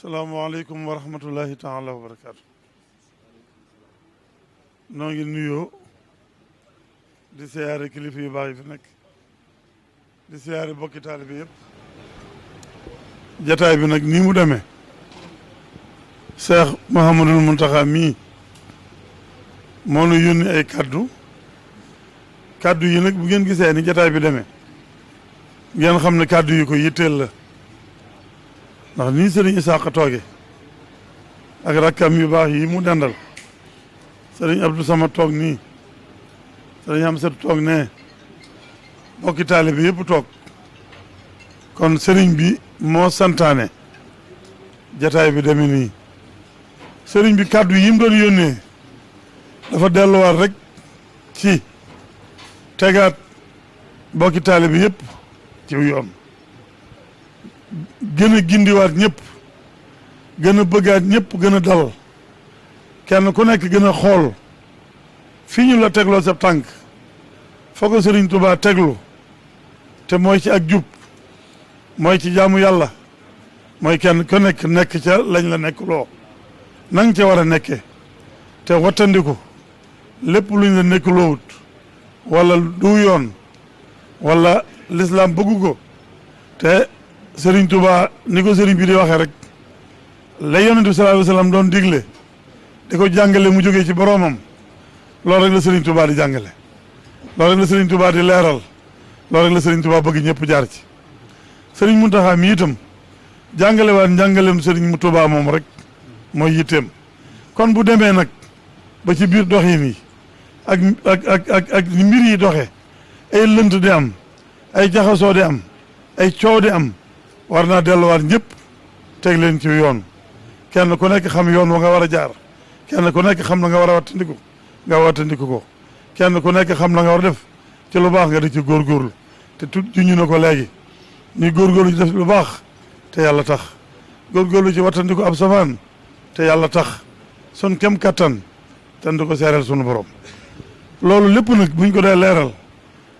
salaamaaleykum wa rahmatullahi taala wa barakaatu. noo ngi nuyoo di siyaare kilifa yu baax yi fi nekk di siyaare bokki taalibe yëpp. jataay bi nag nii mu demee Cheikh Mouhamadul Mountakha mii moo nu yónni ay kaddu yi nag bu ngeen gisee ni jataay bi demee ngeen xam ne kaddu yi ko yitteel la. ndax nii sëriñ Isaaqa tooge ak rakkam yu baax yi mu dendal sëriñ Abdou Sama toog nii sëriñ Amsatu toog nee bokki taalibe bi yëpp toog kon sëriñ bi moo santaane jataay bi demee nii sëriñ bi kàddu yi mu doon yónnee dafa delluwaat rek ci tegaat bokki taalibe bi yëpp ci yoon gën a gindiwaat ñëpp gën a bëggaat ñëpp gën a dal kenn ku nekk gën a xool fii ñu la tegloo sa tànk foo ko Sëriñ Tuubaa teglu te mooy ci ak jub mooy ci jaamu yàlla mooy kenn ku nekk ca lañ la nekk loo nang ca war a nekke te wattandiku lépp luñ la nekk loowut wala du yoon wala lislaam bëggu ko te Sëriñ Tuubaa ni ko sëriñ bi di waxee rek la yonent bi sallallahu alayhi wa sallam doon digle di ko jàngale mu jógee ci boroomam loolu rek la Sëriñ Tuubaa di jàngale loolu rek la Sëriñ Tuubaa di leeral loolu rek la Sëriñ Tuubaa bëgg ñëpp jaar ci Sëriñ Muntaxa mi itam jàngale waat njàngaleem Sëriñ mu Tuubaa moom rek mooy yitteem kon bu demee nag ba ci biir doxin yi ak ni mbir yi doxee ay lënt di am ay jaxasoo di am ay coow di am war naa delluwaat ñëpp teg leen ci yoon kenn ku nekk xam yoon wa nga war a jaar kenn ku nekk xam la nga war a wattandiku ko kenn ku nekk xam la nga war a def ci lu baax nga di ci góorgóorlu te juñu na ko léegi ñuy góorgóorlu ci def lu baax te yàlla tax góorgóorlu ci wattandiku ab safaan te yàlla tax sun kem kattan te di ko seereel sunu borom loolu lépp nag buñ ko dee leeral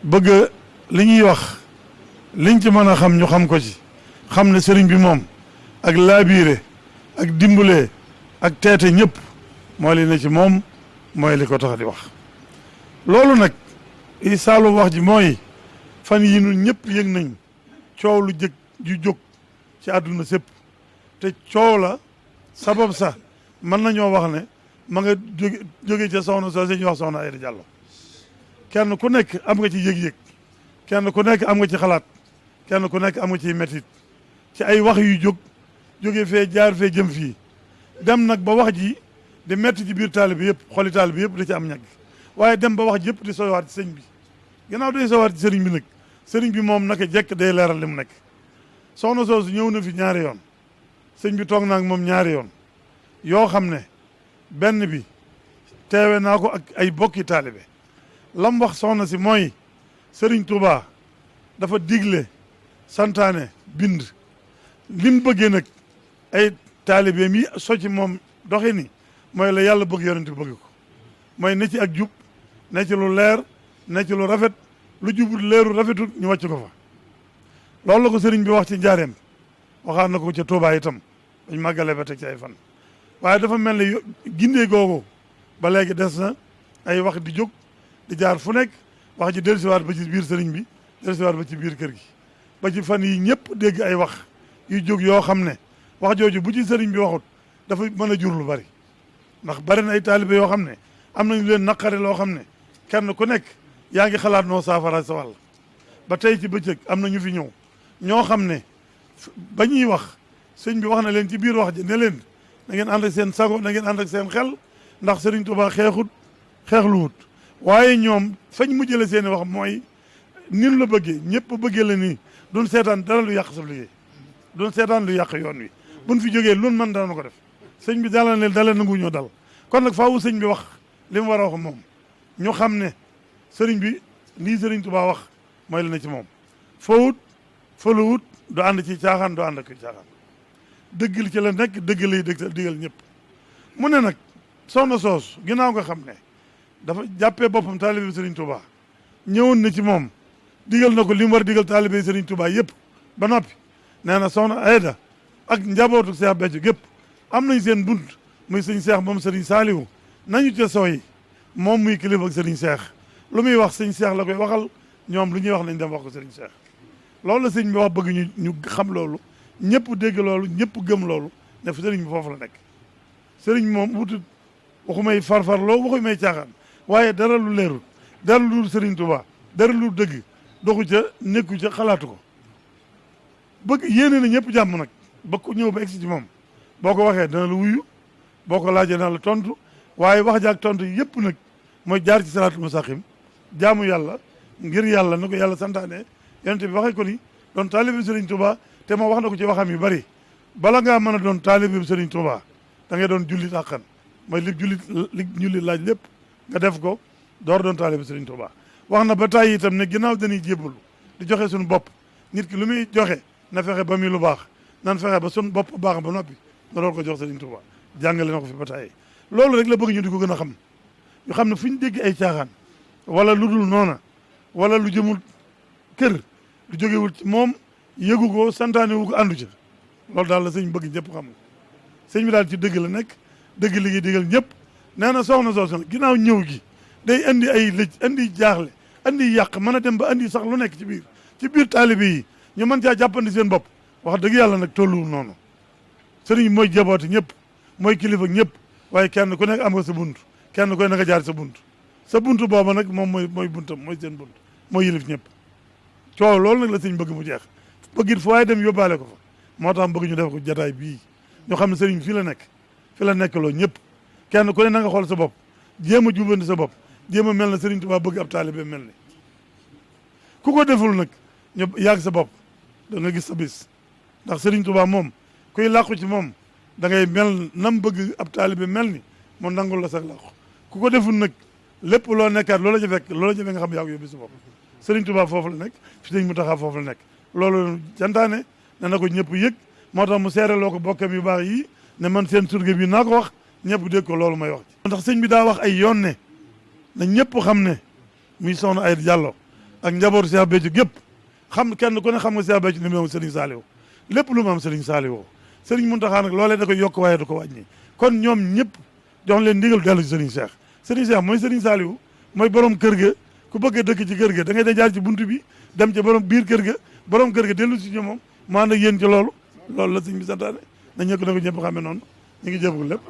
bëgg li ñuy wax liñ ci mën a xam ñu xam ko ci xam ne sëriñ bi moom ak laabiire ak dimbalee ak teete ñëpp mooy li ne ci moom mooy li ko tax di wax loolu nag i saalu wax ji mooy fan yi nun ñëpp yëg nañ coow lu ju jóg ci àdduna sépp te coow la sabab sax mën nañoo wax ne ma nga jóge ca soxna soo si ñu wax soxna Aïda Diallo kenn ku nekk am nga ci yëg-yëg kenn ku nekk am nga ci xalaat kenn ku nekk am nga ciy métit ci ay wax yu jóge fee jaar fee jëm fii dem nag ba wax ji di métti ci biir taalibe bi yëpp xoli taalibe bi yëpp da ci am ñag waaye dem ba wax ji yëpp di sowaat ci sëñ bi gannaaw day sowaat ci sëriñ bi nag sëriñ bi moom naka jekk day leeral li mu nekk soxna soosu ñëw na fi ñaari yoon sëñ bi toog naa ak moom ñaari yoon yoo xam ne benn bi teewe naa ko ak ay bokki taalibe lam wax soxna si mooy sëriñ Tuubaa dafa digle santaane bind lim bëggee nag ay taalibeem yi soci moom doxi ni mooy la yàlla bëgg yonent bi bëgg ko mooy ne ci ak jub ne ci lu leer ne ci lu rafet lu jubut leeru rafetut ñu wàcc ko fa loolu la ko sëriñ bi wax ci njaareem waxaat na ko ca Tuubaa itam dañ màggale ba teg ci ay fan waaye dafa mel ne gindee googu ba léegi des na ay wax di jóg di jaar fu nekk wax ji dellusiwaat ba ci biir sëriñ bi dellusiwaat ba ci biir kër gi ba ci fan yi ñëpp dégg ay wax yu jóg yoo xam ne wax jooju bu ci sëriñ bi waxut dafa mën a jur lu bari ndax bari na ay taalibe yoo xam ne am nañu leen naqare loo xam ne kenn ku nekk yaa ngi xalaat noo saafara sa wàll ba tey ci bëccëg am na ñu fi ñëw ñoo xam ne ba ñuy wax sëñ bi wax na leen ci biir wax ji ne leen na ngeen ànd ak seen sago na ngeen ànd ak seen xel ndax sëriñ Tuubaa xeexluwut waaye ñoom fañ mujjale seeni wax mooy nin la bëggee ñëpp bëggee la nii duñ seetaan dara lu yàq sa liggéey duñ seetaan lu yàq yoon wi buñ fi jógee loolu mën dana ko def sëñ bi dalal ne dalee nangu ñoo dal kon nag faawu sëñ bi wax li mu war a wax moom ñu xam ne sëriñ bi lii sëriñ Tuubaa wax mooy la na ci moom fawut faluwut du ànd ci caaxaan du ànd ak caaxaan dëgg li ci la nekk dëgg lay digal ñëpp mu ne nag soxna soos ginnaaw nga xam ne dafa jàppee boppam taalibe sëriñ Tuubaa ñëwoon na ci moom digal na ko li mu war a digal taalibe sëriñ Tuubaa yëpp ba noppi nee na soxna Aïda ak njabootu Cheikh Béthio gépp am nañ seen bunt muy sëñ Cheikh moom sëriñ Saliou nañu ca sooy moom muy kilifa ak sëriñ Cheikh lu muy wax sëñ Cheikh la koy waxal ñoom lu ñuy wax nañ dem wax ko sëriñ Cheikh loolu la sëñ bi wax bëgg ñu xam loolu ñëpp dégg loolu ñëpp gëm loolu ne fi sëriñ bi foofu la nekk sëriñ moom wutut waxumay farfarloo waxumay caaxaan waaye dara lu leerul dara lu sëriñ Touba dara lu dëgg doxu ca nekku ca xalaatu ko bëgg yéene na ñëpp jàmm nag ba ku ñëw ba egsi ci moom boo ko waxee dana la wuyu boo ko laajee dana la tontu waaye wax jaak tontu yëpp nag mooy jaar ci salaatul mustaqim jaamu yàlla ngir yàlla na ko yàlla santaane yonent bi waxee ko ni doon taalibe Sëriñ Touba te moo wax na ko ci waxam yu bari bala ngaa mën a doon taalibe Sëriñ Touba da ngay doon jullit àqan mooy li jullit laaj lépp nga def ko door doon taalibe Sëriñ Touba wax na ba tàyyi itam ne ginnaaw dañuy jébbalu di joxe suñu bopp nit ki lu muy joxe na fexe ba muy lu baax nan fexe ba suñu bopp baax ba noppi na doon ko jox Sëriñ Touba jàngale na ko fi ba tàyyi loolu rek la bëgg ñu di ko gën a xam ñu xam ne fu ñu dégg ay caaxaan wala lu dul noona wala lu jëmul kër lu jógewul ci moom yëgu ko santaane wu ko àndu ca loolu daal la sëñ bëgg ñëpp xam nga sëñ bi daal ci dëgg la nekk dëgg li ngi digal ñëpp nee na soxna soosu nag ginnaaw ñëw gi day andi ay lëj andi jaaxle andi yàq mën a dem ba andi sax lu nekk ci biir taalibe yi ñu mën caa jàppandi seen bopp wax dëgg yàlla nag tolluwul noonu sëriñ mooy jaboote ñëpp mooy kilifa ñëpp waaye kenn ku nekk am nga sa bunt kenn ku ne nga jaar sa bunt booba nag moom mooy buntam mooy seen bunt mooy yilif ñëpp coow loolu nag la sëñ bëgg mu jeex bëggit fu waaye dem yóbbaale ko fa moo tax bëgg ñu def ko jataay bii ñu xam ne sëriñ fii la nekk loo ñëpp kenn ku ne na nga xool sa bopp jéem a jubandi sa bopp jéem a mel na sëriñ Tuubaa bëgg ab taalibe mel ni ku ko deful nag ñu yàgg sa bopp da nga gis sa bis ndax sëriñ Tuubaa moom kuy làqu ci moom da ngay mel nam bëgg ab taalibe mel ni mu nangul la sax làqu ku ko deful nag lépp loo nekkaat loola ca fekk nga xam yaa ko yóbbi sa bopp sëriñ Tuubaa foofu la nekk fi sëriñ Muntaxaa foofu la nekk loolu jantaane ne na ko ñëpp yëg moo tax mu seereloo ko bokkam yu baax yi ne man seen surga bi naa ko wax ñëpp dégg ko loolu may wax ci ndax sëñ bi daa wax ay yoon ne na ñëpp xam ne muy soxna ay Diallo ak njabootu Cheikh Béthio gépp xam kenn ku ne xam nga Cheikh Béthio li mu am sëriñ Saliou lépp lu mu am sëriñ Saliou sëriñ Muntaxaa nag loolee da koy yokk waaye du ko wàññi kon ñoom ñëpp jox leen ndigal dellu ci sëriñ Cheikh mooy sëriñ Saliou mooy borom kër ga ku bëgg a dëkk ci kër ga da ngay da jaar ci buntu bi dem ca borom biir kër ga borom kër ga dellu si moom maa nag yéen ci loolu la sëñ bi santaane na ñëkk na ko ñëpp xamee noonu ñu ngi jëf lépp